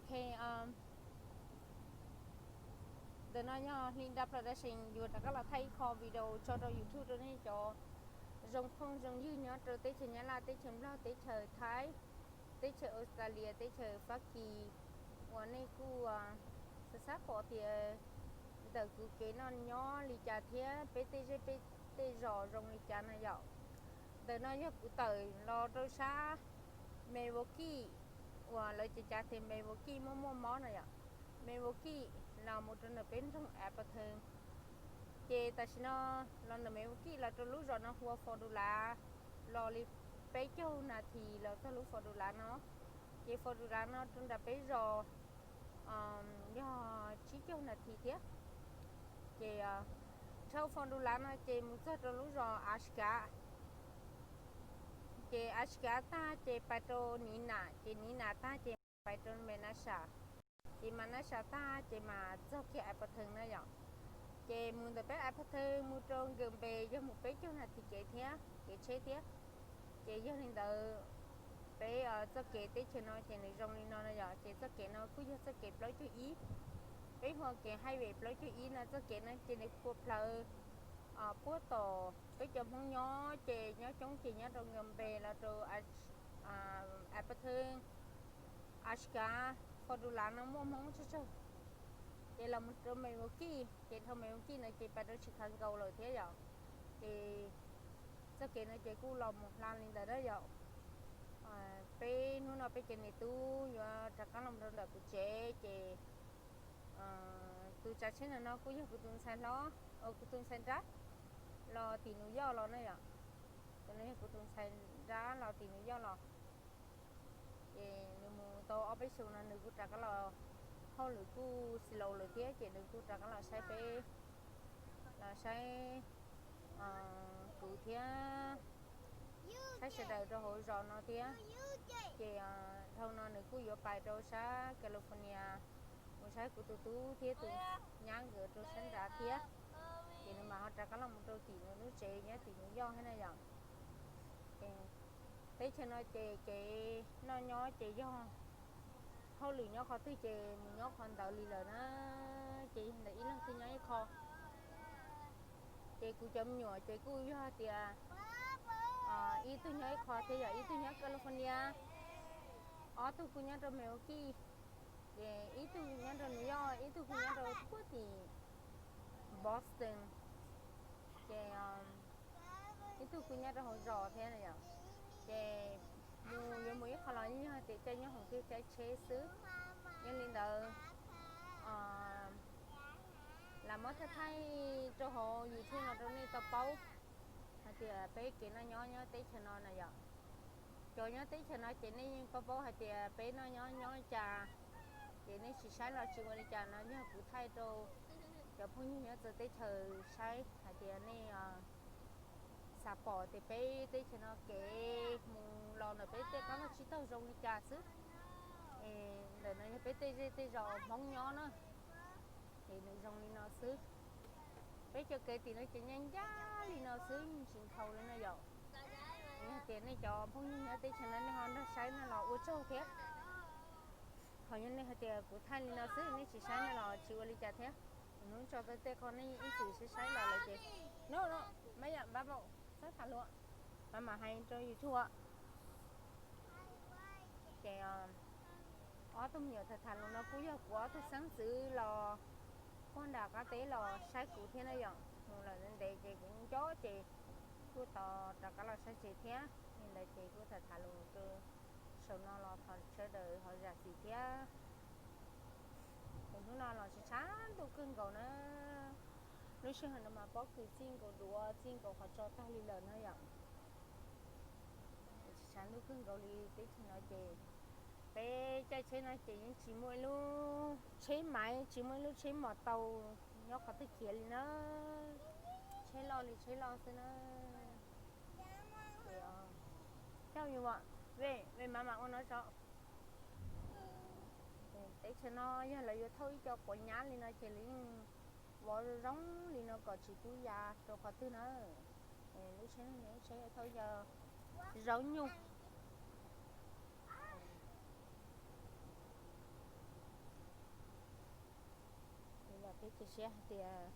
Ntawm no yog Hlinda Production yuav rov qab los thaij ib qho video tso rau YouTube rau nej cov zoo phooj zoo ywg nyob rau teb chaws Nyab Laj, teb chaws Nplog, teb chaws Thaib, teb chaws Australia, teb chaws Fab Kis uas nej kuj xav xav pom tias ntawm kuv kev noj nyob li cas thiab peb tej zej peb tej zos zoo li cas na yom. Ntawm no yog kuv tawm los rau sab Milwaukee uas lawv cav cav tias Milwaukee muaj muaj mob na yom. Milwaukee los mus rau ntawm peb nroog Appleton. Ces tam sim no los ntawm Milwaukee los rau lub zos no hu ua Fos Dus Lav, los li peb caug nas this los txog lub Fos Dus Lav no. Ces Fos Dus Lav no rau nram peb zos yog tsib caug nas this thiab. Ces dhau Fos Dus Lav no ces mus txog rau lub zos Ashika. Ces Ashika tag ces pais rau Niv Nas, ces Niv Nas tag ces pais rau Mas Nas As. Ces Mas Nas As tag ces mas txog kiag Appleton na yom. Ces mus ntawm peb Appleton mus rau Green Bay yog mus peb caug nas this kev thiab, kev tsheb thiab. Ces yog li ntawd, peb txoj kev teb chaws no ces nws zoo li no na yom. Ces txoj kev no kuj yog txoj kev plaub caug ib, peb hu ua kev highway plaub caug ib no. Txoj kev no ces nws phua plawv puag tom peb cov Hmoob nyob, ces nyob coob ces nyob rau Green Bay los rau Appleton, Ashika, Fos Dus Lav no muaj Hmoob tsawg tsawg. Ces los mus rau Milwaukee, ces dhau Milwaukee no ces pais rau Chicago lawm thiab yom. Ces txoj kev no ces kuj los mus hla li ntawd na yom. Peb hnub no peb cov niam tub yuav rov qab los rau ntawm kuv tsev ces tus tsav tsheb ntawm no kuj yog kuv tus ntxhais hlob, kuv tus ntxhais nrab los tim New York los na yom. Tus no yog kuv tus ntxhais nrab los tim New York los. Ces nws mus tau ob peb xyoos no nws kuj rov qab los, hauj lwm kuj slow lawm thiab ces nws kuj rov qab los saib peb, los saib kuv thiab saib sawv daws rau hauv zos no thiab. Ces dhau no nws kuj yuav pais rau sab California mus saib kuv tus tub thiab tus nyab nkawd rau sab nrad thiab. Ces nws mam ho rov qab los mus rau tim nws lub tsev nyob tim New York thiab na yom. Teb chaws no ces kev noj nyob ces yog hauj lwm nyob qhov twg ces mus nyob qhov ntawd li lawm na. Ces yog ntawd ib leeg twg nyob ib qho. Ces kuv cov me nyuam ces kuj yog tias ib tug nyob ib qho thiab yog ib tug nyob California, ob tug kuj nyob rau Milwaukee, ces ib tug nyob rau New York, ib tug kuj nyob rau puag tim Boston, ces ib tug kuj nyob rau hauv zos thiab na yom. Ces mus yuav mus ib qho los yog tias caij nyob hoom twg caij tsheb xwb. Yog li ntawd, lam muab thaij thaij rau hauv YouTube no rau nej tau paub hais tias peb kev noj nyob nyob teb chaws no na yom. Cov nyob teb chaws no ces nej yeej paub paub hais tias peb noj nyob nyob li cas, ces nej tsis saib los tsis ua li cas no yog kuv thaij rau cov phooj ywg nyob txawv teb chaws saib hais tias nej xav pom tias peb teb chaws no kev mus los ntawm peb tej qab vaj tsib taug zoo li cas xwb. Ntawm no yog peb tej zej tej zos Hmoob nyob na, es nws zoo li no xwb. Peb cov kev tim no ces ncaj ncaj li no xwb, yeej tsis nthaus li no yom. Yog tias nej cov phooj ywg nyob teb chaws no nej ho nrog saib no los ua tsaug thiab. Ho yog nej hais tias kuv thaij li no xwb nej tsis saib no los tsis ua li cas thiab. Hnub tso tau tej qho nej ib txwm saib saib los lawm ces no no, maj yam npab paum, txhob tham lus, mas mam hais rau YouTube. Ces ob tug me nyuam tham tham lus no kuj yog kuv ob tug xeeb ntxwv los puag nram qab teb los saib kuv thiab na yom. Mus lawm ntev ces kuv nco ces kuj tos rov qab los saib tsev thiab. Li ntawd ces kuj tham tham lus rau saum no los thov sawv daws ho zam txim thiab. Ces hnub no los tshav tshav ntuj kawg nkaus na. Lub sij hawm no mas pob kws txij nkaus duav txij nkaus qhov tso tag li lawm na yom. Tshav tshav ntuj kawg nkaus li teb chaws no ces peb caij tsheb no ces yeej tsis muaj ib lub tsheb maiv, tsis muaj ib lub tsheb mos taus nyob qhov twg khiav li na. Tsheb loj li tsheb loj xwb na. Cauj yus, ve ve mas mam ua no tso. Teb chaws no yog lawv yuav thauj ib co quav nyab li no ces lawv yeej vov zoo zoo li no kom tsis pub ya rau qhov twg na. Lub tsheb no yog lub tsheb thauj co zaub nyuj. Cia siab hais tias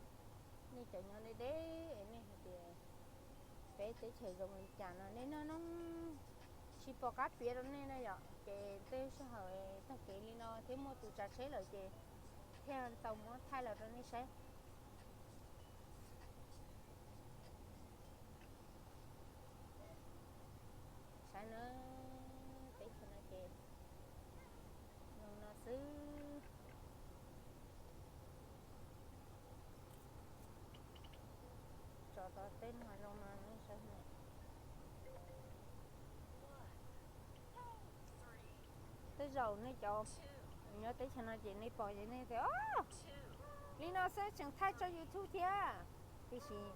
nej cov nyob deb deb es nej hais tias peb teb chaws zoo li cas no nej noj noj tsis pom qab piav rau nej na yom. Ces tej sij hawm tag kev li no thiab muaj tus tsav tsheb lawm ces thiaj tau muab thaij los rau nej saib. Saib na, teb chaws no ces zoo no xwb. Tso tau tej no zoo no nej saib na. Tej zaum nej cov nyob teb chaws no ces nej pom ces nej tias, o, li no xwb tseem thaij tso YouTube thiab. Tiam sis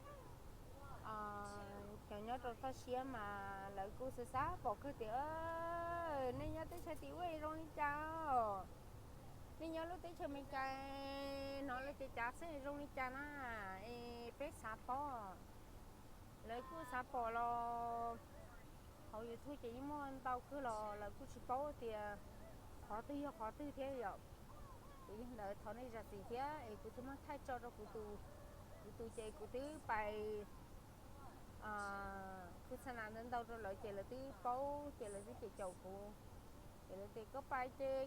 cov nyob rau toj siab mas lawv kuj xav xav pom kawg tias nej nyob teb chaws tim ub zoo li cas, nej nyob lub teb chaws Amelikas no lawv ces cav xwb zoo li cas na, es peb xav paub. Lawv kuj xav pom los hauv YouTube ces yeej muaj ntau kawg los lawv kuj tsis paub tias qhov twg yog qhov twg thiab yom. Ces yog ntawd thov nej zam txim thiab es kuv twb muab thaij tso rau kuv tus, kuv tus ces kuv twb pais kuv xa nas ntau ntau rau lawv ces lawv twb paub ces lawv twb cem caum kuv. Ces lawv tias koj pais ces